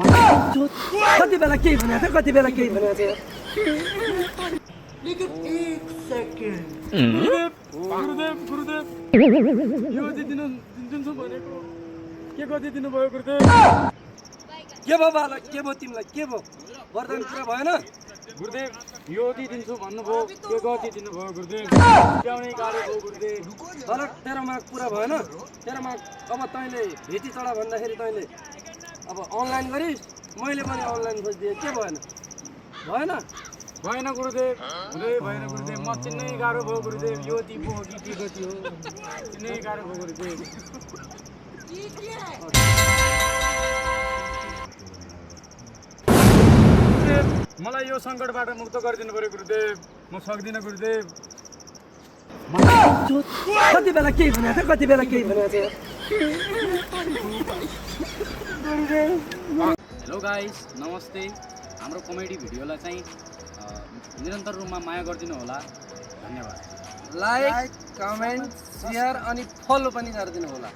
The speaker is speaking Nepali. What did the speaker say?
कति बेला केही भनेको थियो कति बेला केही भनेको थियो लेकिन एक सेकेन्ड गुरुदेव गुरुदेव यो चाहिँ दिन्छु भनेको के गति दिनुभयो गुरुदेव? के भयो बाला के भयो तिमीलाई के भयो वरदान पुरा भएन गुरुदेव यो दिन्छु भन्नुभयो के गति दिनुभयो गुरुदेव? ल्याउनै गाह्रो भयो गुरुदेव। बालक तेरो माग पुरा भएन तेरो माग अब तैँले भेटी चढा भन्दाखेरि तैँले अब अनलाइन गरिस् मैले पनि अनलाइन खोजिदिएँ के भएन भएन भएन गुरुदेव हुँदै भएन गुरुदेव म चिन्नै गाह्रो भयो गुरुदेव यो दिपो हो कि के गति हो चिन्नै गाह्रो भयो गुरुदेव। मलाई यो सङ्कटबाट मुक्त गरिदिनु पर्यो गुरुदेव म सक्दिनँ गुरुदेव। कति बेला केही भनेको थियो कति बेला केही भनेको थियो हेलो गाइस नमस्ते हाम्रो कमेडी भिडियोलाई चाहिँ निरन्तर रूपमा माया गरिदिनु होला धन्यवाद। लाइक कमेन्ट सेयर अनि फलो पनि गरिदिनु होला।